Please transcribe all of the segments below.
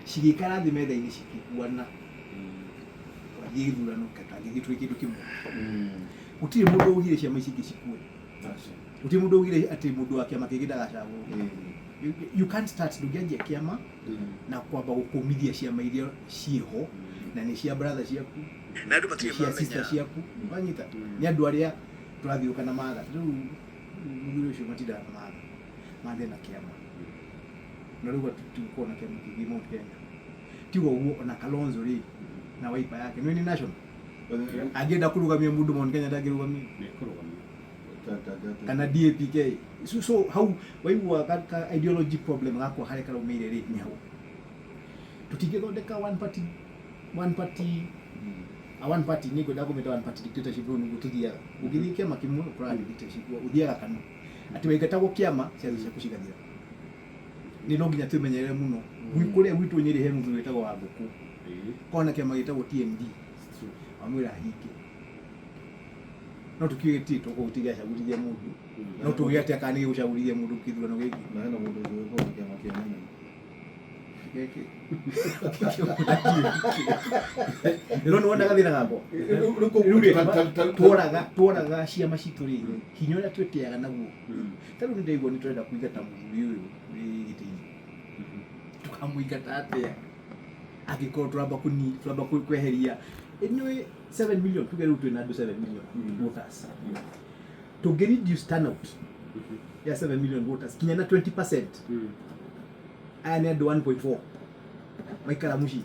Cigĩikara thĩ metha-inĩ, cikĩiguana, twathiĩ gĩthurano tangĩthiĩ twĩ kĩndũ kĩmwe. Gũtirĩ mũndũ augire ciama ici ingĩ cikue. Gũtirĩ mũndũ augire atĩ mũndũ wa kĩama kĩngĩ ndagacagũrwo. You can't start, ndũngĩanjia kĩama na kwamba gũkũmithia ciama iria ciĩho, na nĩ cia brother ciaku, na andũ nĩ matirĩ cia sister mamenya ciaku, wanyita? Nĩ andũ arĩa tũrathiũka na matha. Rĩu mũthuri ũcio matindaga na matha mathe na kĩama, na rĩu tũkorwo na kĩama kĩngĩ Mount Kenya. Tiga ũguo, ona Kalonzo rĩ, na Wiper yake nĩ national, angĩenda kũrũgamia mũndũ Mount Kenya, ndangĩrũgamia kana DAPK. So hau waigua ka ideology problem gakwa harĩa karaumĩire rĩ, nĩ hau tũtingĩthondeka one party, a one party. Nĩ ngwenda kũmĩta one party dictatorship. Rĩu nĩguo tũthiaga. Ũngĩthiĩ kĩama kĩmwe, ũkoraga nĩ dictatorship. Ũthiaga kana atĩ waingatagwo kĩama, ciathĩ ciaku cigathira. Nĩ no nginya twĩmenyerere mũno. Kũrĩa gwitũ Nyĩrĩ he mũthuri wĩtagwo wa ngũkũ, kona kĩama gĩtagwo TND, wamwĩra hinge, no tũkiuge gĩtirĩ tũkũ gĩtigacagũrithia mũndũ, no tuge atĩa kana nĩ gĩgũcagũrithia mũndũ kĩthurano gĩkĩ? Na hena mũndũ ũngĩ wĩkorwo na kĩama kĩa mũnene. Gĩkĩ no nĩ wonaga thĩna gakwa rĩu rĩ, tworaga ciama citũ rĩ, hinya ũrĩa twĩtĩaga naguo. Ta rĩu nĩ ndaigua nĩ tũrenda kũingata mũthuri ũyũ wĩ gĩtĩ-inĩ. Tũkamũingata atĩa angĩkorwo tũramba kũni tũramba kweheria ĩnĩ 7 million? Tuge rĩu twĩna andũ 7 million voters, tũngĩ reduce turnout ya 7 million voters kinya na 20%, aya nĩ andũ 1.4 maikara mũciĩ.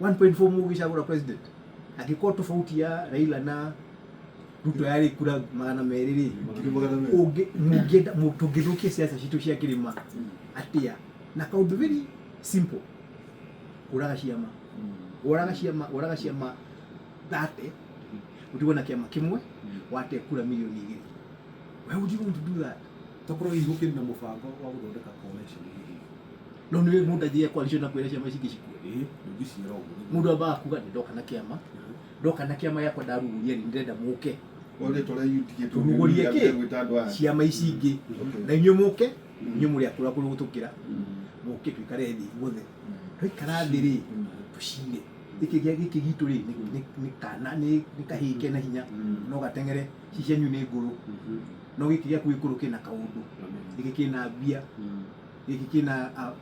1.4 mũgĩcagũra president, angĩkorwo tofauti ya Raila na Ruto yarĩ kura 200 rĩ, 200,000. Mũngĩenda tũngĩthũkia siasa citũ cia kĩrĩma atĩa? Na kaũndũ very simple, kũraga ciama, woraga ciama, woraga ciama 30, ũtigwo na kĩama kĩmwe, wate kura 2 mirioni. Why would you want to do that? Tokorwo hihi gũkĩrĩ na mũbango wa gũthondeka coalition hihi. No nĩ mũndũ anjie coalition na kwĩra ciama ici ingĩ cikue? Ĩĩ, ndũngĩciĩra ũguo. Mũndũ ambaga kuga nĩ ndoka na kĩama, ndoka na kĩama gĩakwa, ndarugũria nĩ ndĩrenda mũke. Ore tũrĩa yutigĩtwo. Tũrugũrie kĩ? Gwĩta andũ aya. Ciama ici ingĩ. Na inyuĩ mũke, inyuĩ mũrĩ akũrũ akũrũ gũtũkĩra, mũke tũikare thĩ ithuothe. Twaikara thĩ rĩ, tũcire gĩkĩ gĩkĩ gitũ rĩ, nĩ kana nĩ kahĩĩ kena hinya, no gateng'ere. Ici cianyu nĩ ngũrũ, no gĩkĩ gĩaku gĩkũrũ kĩna kaũndũ, gĩkĩ kĩna mbia, gĩkĩ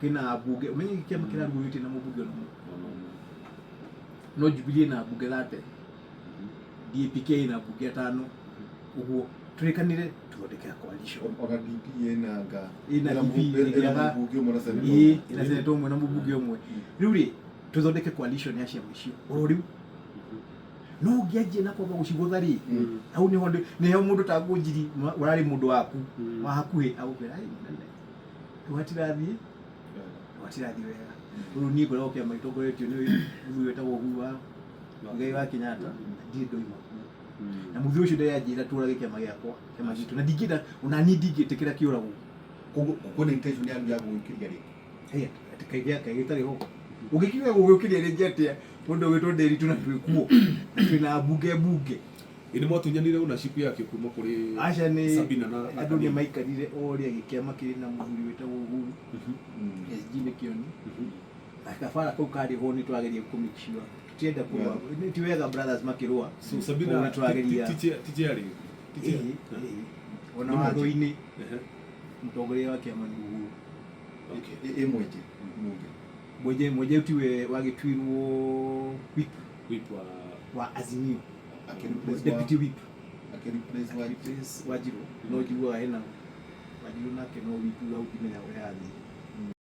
kĩna ambunge. Ũmenye gĩkĩ kĩama kĩrarugũrio gĩtirĩ na mũmbunge ona ũmwe, no Jubilee ĩna mbunge 30, DAPK ĩna mbunge atano. Ũguo tũrĩkanĩre tũthondeke coalition. Ona DP ĩna nga. Ĩna DP ĩna ĩgĩaga- mũmbunge ũmwe na senator. Ĩĩ, ĩna senator ũmwe na mũmbunge ũmwe. Rĩu rĩ, tũthondeke coalition ya ciama icio oro rĩu. No ũngĩanjia na kwamba gũcigũtha rĩ, hau nĩho nĩho mũndũ ta Ngũnjiri ũrarĩ mũndũ waku wa hakuhĩ agũkwĩra, "Ai, mũnene, rĩu hatirathiĩ, rĩu hatirathiĩ wega." Rĩu niĩ ngoragwo kĩama gĩtongoretio nĩ mũthuri wĩtagwo Uhuru wa Muigai wa Kenyatta, na ndirĩ ndoima kuo, na mũthuri ũcio ndeyanjĩra tũrage kĩama gĩakwa, kĩama gitũ, na ndingĩenda ona niĩ ndingĩtĩkĩra kĩũragwo. Koguo kwĩna intention yaku ya gũgĩũkĩria rĩngĩ? Hey, atĩ kaĩ gĩtarĩ ho, ũngĩkiuga gũgĩũkĩria rĩngĩ atĩa mũndũ ũgĩtwo Ndĩritũ na twĩkuo na twĩna mbunge mbunge? Ĩ nĩ mwatunyanire ownership yakĩo kuma kũrĩ Aca, nĩ Sabina na andũ nĩ Kanini? maikarire o rĩa gĩkĩama kĩrĩ na mũthuri wĩtagwo Uhuru, SG nĩ Kĩoni, na kabara kau karĩ ho. Nĩ tũrageria kũ make sure tũtirenda kũrũa. Ti wega brothers makĩrũa. So Sabina Koguo nĩ tũrageria. Ti chair rĩngĩ? Ti chair? Ĩĩ, ĩĩ. Ona Nĩ mwenje. watho-inĩ mũtongoria wa kĩama nĩ Uhuru. Ĩ mwenje mũnge? Mwenje tiwe wagĩtuirwo whip? Whip wa Wa Azimio. Akĩreplace Deputy whip. Akĩreplace wa Replace Wanjiru. No njiguaga hena Wanjiru nake, no whip hau ndimenya ũrĩa arathiĩ.